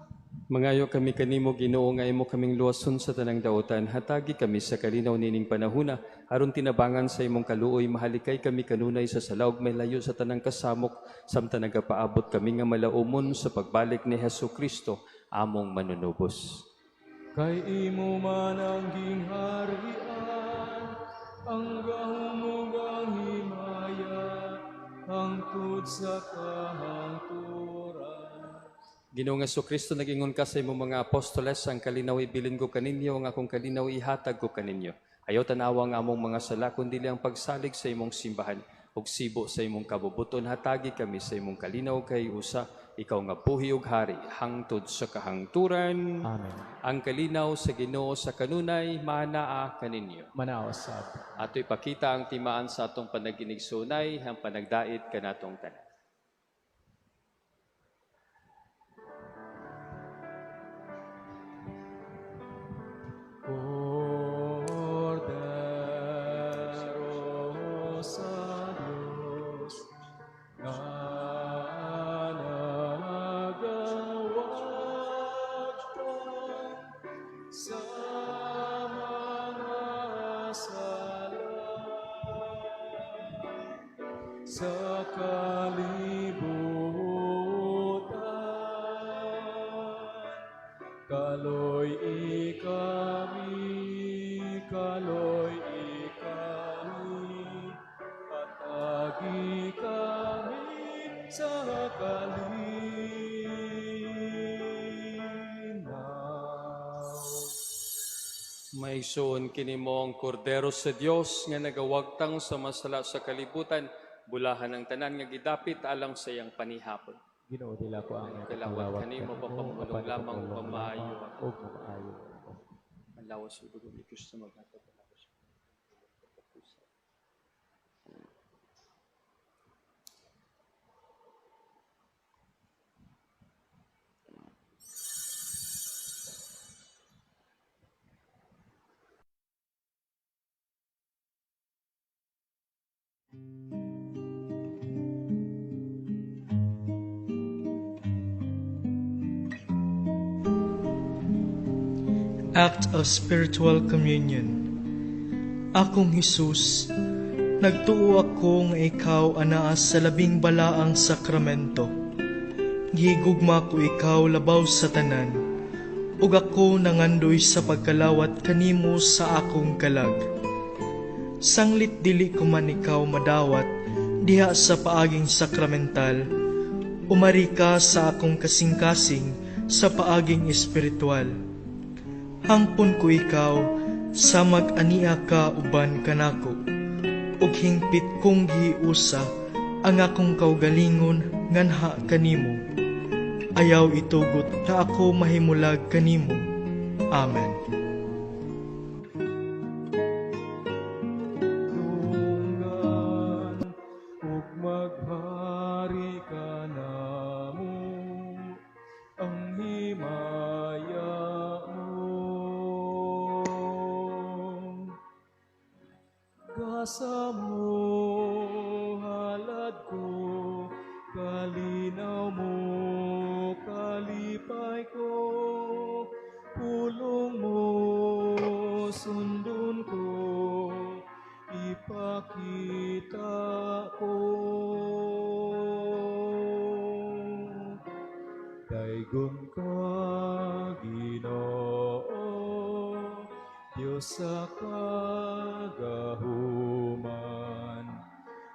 Mangayo kami kanimo, Ginoo, nga imo kaming luwason sa tanang dautan. Hatagi kami sa kalinaw nining panahuna aron tinabangan sa imong kaluoy mahalikay kami kanunay sa sala ug mahilayo sa tanang kasamok samtang nagapaabot kami nga malaumon sa pagbalik ni Hesus Kristo among manunubos. Kay imo man ang gingharian, ang gahom ug ang himaya, hangtod sa kahangturan. Ginoong Kristo, nag-ingon ka sa imong mga apostoles, "Ang kalinaw ibilin ko kaninyo, ang akong kalinaw ihatag ko kaninyo. Ayaw tanawa ang among mga sala, kundi ang pagsalig sa imong simbahan ug sibo sa imong kabubuton, hatagi kami sa imong kalinaw kay usa, ikaw nga buhi ug hari hangtod sa kahangturan." Amen. Ang kalinaw sa Ginoo sa kanunay manaa kaninyo. Manaa usab. Ato ipakita ang timaan sa atong panaginigsunay, ang panagdait kanatong tanan. Kordero sa Diyos nga nagawagtang sa mga sala sa kalibutan. Kaloy-i kami, kaloy-i kami, hatagi kami sa kalinaw. Mga igsoon, kini mao ang Kordero sa Dios nga nagawagtang sa masala sa kalibutan, bulahan ang tanan nga gidapit alang sa iyang panihapon. Ginoo, dili ako angay Kalawat kanimo, pagpamulong apan lamang ipamulong pamaayo lamang ug mamaayo ako. Ang lawas ug dugo ni Kristo maghatag lawas. Act of Spiritual Communion. Akong Hesus, nagtuo ako nga ikaw anaa sa labing balaang sakramento. Gihigugma ko ikaw labaw sa tanan, ug ako nangandoy sa pagkalawat kanimo sa akong kalag. Sanglit dili ko man ikaw madawat diha sa paaging sakramental, umari ka sa akong kasing-kasing sa paaging espiritual. Hangpon ko ikaw samag ania ka uban kanako, ug hingpit kong gihiusa ang akong kaugalingon nganha kanimo. Ayaw itugot na ako mahimulag kanimo. Amen. Dunggan ug maghari kanamo ang himaya mo. Gasa mo, halad ko, kalinaw mo, kalipay ko, pulong mo, sundon ko, ipakita ko. Daygon ka, Ginoo, Diyos sa kagahuman,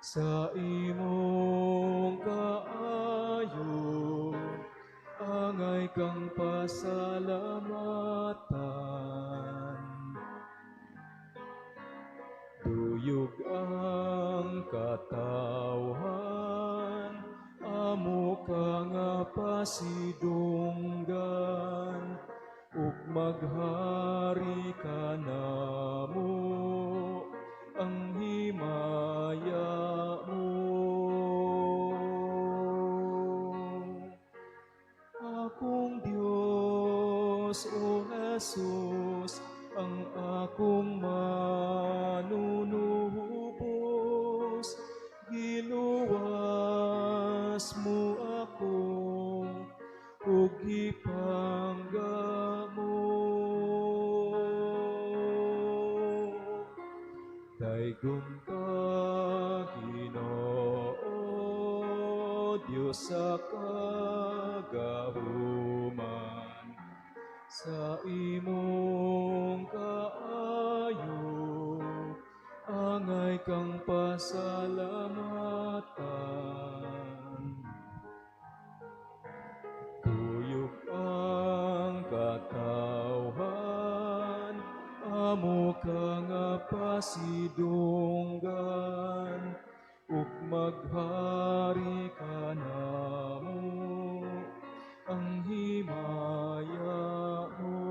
sa imong kaayo, angay kang pasalamatan. Duyog ang katawhan, among Amo ka nga pasidunggan ug maghari ka namo, ang himaya mo. Akong Dios, O Jesus, ang akong manunuhubos, giluwas mo ako ug gipangga mo. Daygon ka, Ginoo, Dios sa kagahuman, sa imong kaayo, angay kang pasalamatan. Kuyog ang katawhan, amo ka nga pasidunggan, ug maghari ka namo, ang himaya mo.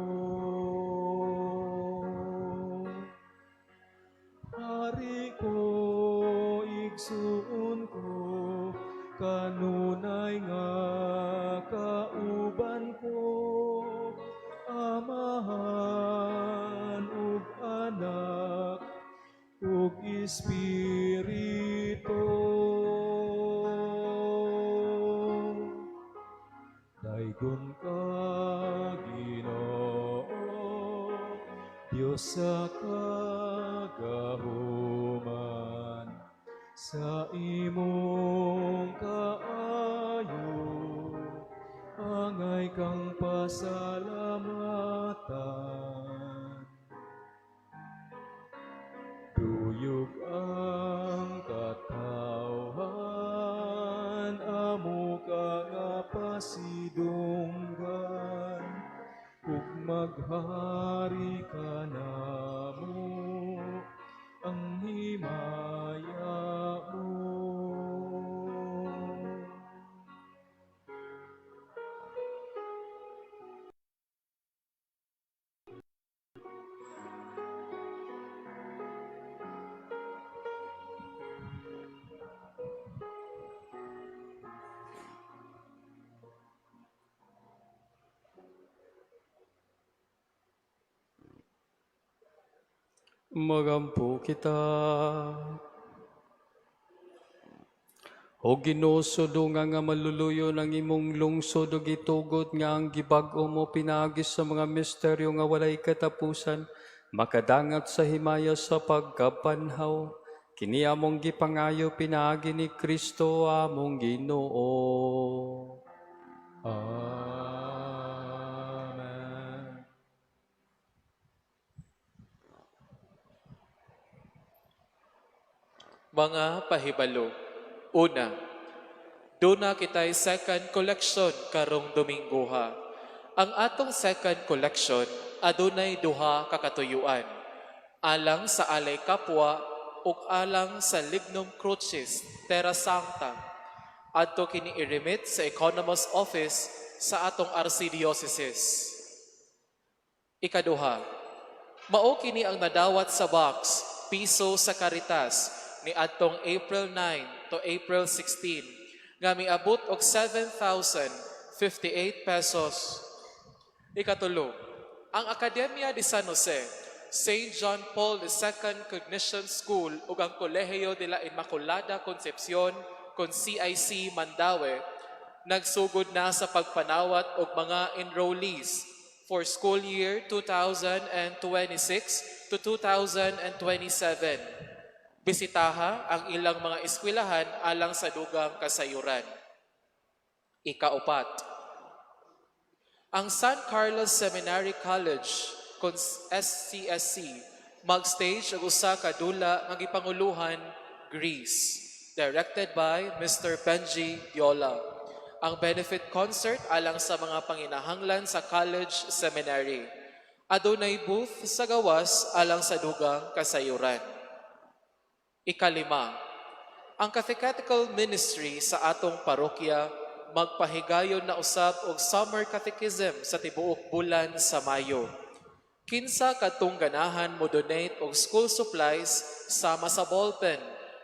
Hari ko, igsuon ko, kanunay nga kauban ko, Amahan ug Anak ug Espiritu. Daygon ka, Ginoo, Dios sa kagahuman, sa imong kaayo, angay kang pasalamatan. Duyog ang katawhan, amo ka nga pasidunggan, ug maghari ka namo, ang himaya mo. Magampo kita. O Ginoo, sudunga nga maluluyon ang imong lungsod ug itugot nga ang gibag-o mo pinaagi sa mga misteryo nga walay katapusan makadangat sa himaya sa pagkabanhaw. Kini among gipangayo pinaagi ni Kristo among Ginoo. Amen. Mga pahibalo. Una, duna kitay second collection karong Domingoha. Ang atong second collection adunay duha ka katuyuan. Alang sa Alay Kapwa ug alang sa Lignum Crucis Terra Sancta. Adto kini i-remit sa Economist Office sa atong Archdiocese. Ikaduha, mao kini ang nadawat sa box piso sa Caritas ni adtong April 9 to April 16 nga miabot og 7,058 pesos. Ikatulo, ang Academia de San Jose, St. John Paul II Cognition School ug ang Colegio de la Inmaculada Concepcion kon CIC Mandaue nagsugod na sa pagpanawat og mga enrollees for school year 2026 to 2027. Bisitaha ang ilang mga eskwelahan alang sa dugang kasayuran. Ikaupat, ang San Carlos Seminary College kon SCSC mag-stage og usa ka dula nga gipanguluhan Greece, directed by Mr. Benji Diola. Ang benefit concert alang sa mga panginahanglan sa college seminary. Adunay booth sa gawas alang sa dugang kasayuran. Ikalima, ang catechetical ministry sa atong parokya magpahigayon na usab og Summer Catechism sa tibuok bulan sa Mayo. Kinsa kadtong ganahan mo donate og school supplies sama sa ballpen,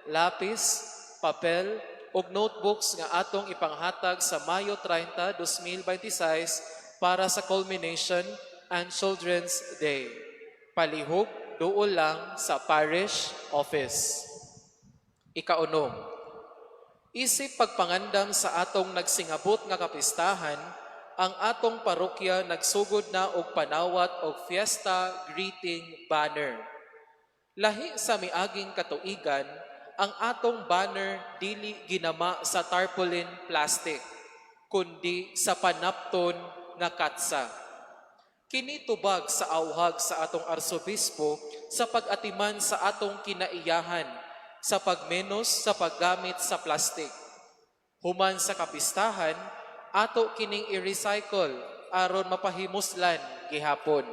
lapis, papel ug notebooks nga atong ipanghatag sa Mayo 30, 2026 para sa culmination and Children's Day. Palihog, duol lang sa parish office. Ikaunom, isip pagpangandam sa atong nagsingabot nga kapistahan, ang atong parokya nagsugod na og panawat og fiesta greeting banner. Lahi sa miaging katuigan, ang atong banner dili ginama sa tarpaulin plastic, kundi sa panapton nga katsa. Kini tubag sa awhag sa atong arsobispo sa pag-atiman sa atong kinaiyahan sa pagmenos sa paggamit sa plastic. Human sa kapistahan, ato kining i-recycle aron mapahimuslan gihapon.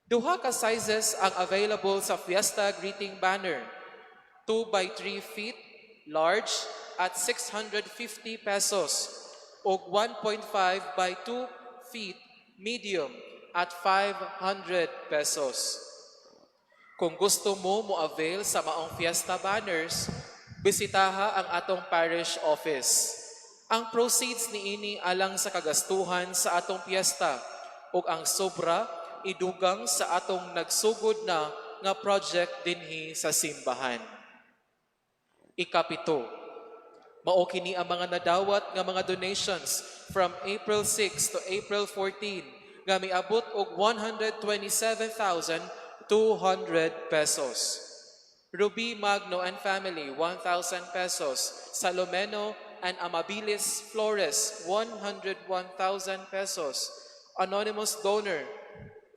Duha ka sizes ang available sa Fiesta greeting banner. 2 by 3 feet, large, at 650 pesos ug 1.5 by 2 feet, medium, at 500 pesos. Kung gusto mo mo avail sa maong fiesta banners, bisitaha ang atong parish office. Ang proceeds niini alang sa kagastuhan sa atong piyesta ug ang sobra idugang sa atong nagsugod na nga project dinhi sa simbahan. Ikapito, mao kini ang mga nadawat nga mga donations from April 6 to April 14 nga miabot og 127,200 pesos. Ruby Magno and family, 1,000 pesos. Salomeno and Amabilis Flores, 101,000 pesos. Anonymous donor,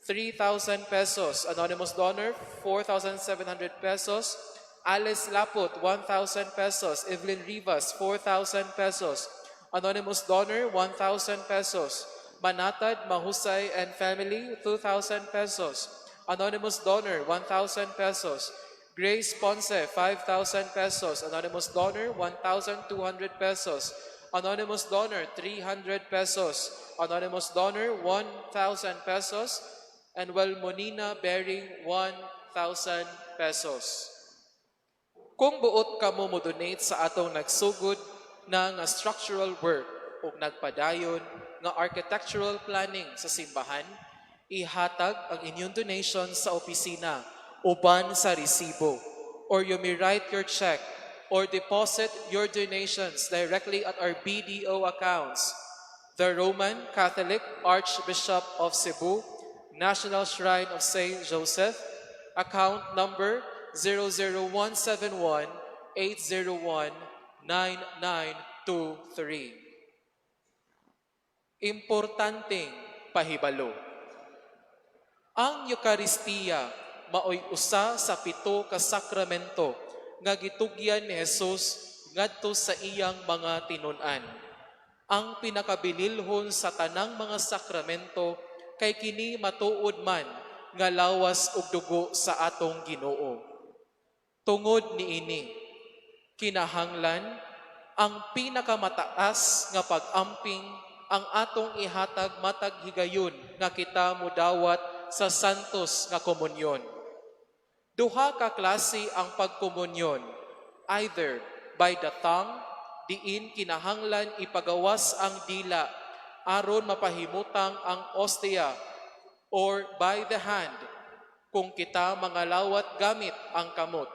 3,000 pesos. Anonymous donor, 4,700 pesos. Alice Laput, 1,000 pesos. Evelyn Rivas, 4,000 pesos. Anonymous donor, 1,000 pesos. Manatad Mahusay and family, 2,000 pesos. Anonymous donor, 1,000 pesos. Grace Ponce, 5,000 pesos. Anonymous donor, 1,200 pesos. Anonymous donor, 300 pesos. Anonymous donor, 1,000 pesos. And Welmonina Bearing, 1,000 pesos. Kung buot kamo mo donate sa atong nagsugod na nga structural work ug nagpadayon nga architectural planning sa simbahan, ihatag ang inyong donation sa opisina uban sa resibo, or you may write your check or deposit your donations directly at our BDO accounts. The Roman Catholic Archbishop of Cebu, National Shrine of Saint Joseph, account number 00171 801 9923. Importanteng pahibalo. Ang Eukaristiya maoy usa sa pito ka sakramento nga gitugyan ni Jesus ngadto sa iyang mga tinun-an. Ang pinakabililhon sa tanang mga sakramento kay kini matuod man nga lawas ug dugo sa atong Ginoo. Tungod niini, kinahanglan ang pinakamataas nga pag-amping ang atong ihatag matag higayon nga kita mudawat sa Santos nga Komunyon. Duha ka klase ang pagkomunyon, either by the tongue, diin kinahanglan ipagawas ang dila aron mapahimutang ang ostia, or by the hand, kung kita mangalawat gamit ang kamot.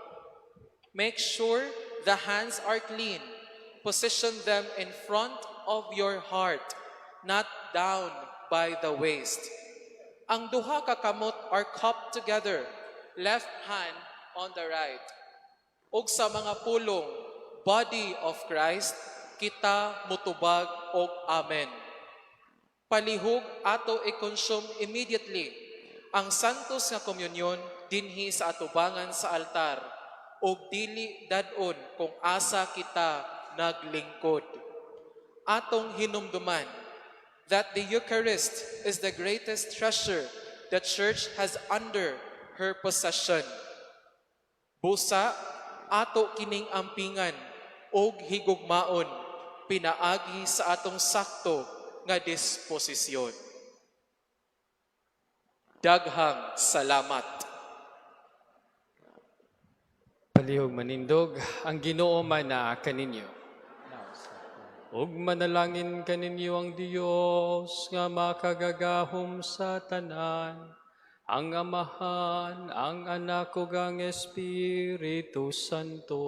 Make sure the hands are clean. Position them in front of your heart, not down by the waist. Ang duha ka kamot are cupped together, left hand on the right. Ug sa mga pulong, "Body of Christ," kita mutubag og "Amen." Palihog ato i-consume immediately ang Santos nga Komunyon dinhi sa atubangan sa altar ug dili dad-on kung asa kita naglingkod. Atong hinumduman that the Eucharist is the greatest treasure the Church has under her possession. Busa, ato kining ampingan og higugmaon, pinaagi sa atong sakto nga disposisyon. Daghang salamat. Palihog manindog, ang Ginoo man kaninyo. Ug manalangin kaninyo ang Dios nga makagagahom sa tanan, ang Amahan, ang Anak ug ang Espiritu Santo.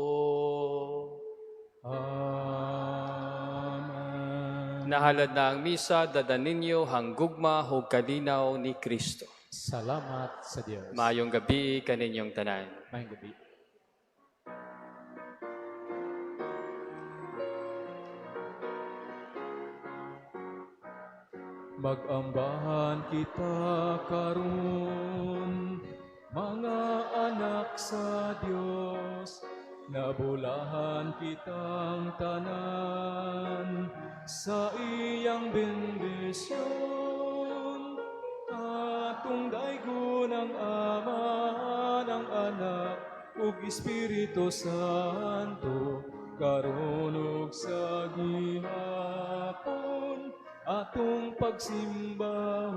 Amen. Nahalad na ang misa, dad-a ninyo ang gugma ug kalinaw ni Kristo. Salamat sa Dios. Maayong gabi kaninyong tanan. Maayong gabi. Magambahan kita karon, mga anak sa Dios, nabulahan kitang tanan sa iyang bendisyon. Atong daygon ang Ama, ang Anak ug Espiritu Santo, karon ug sa gihapon atong pagsimbahon.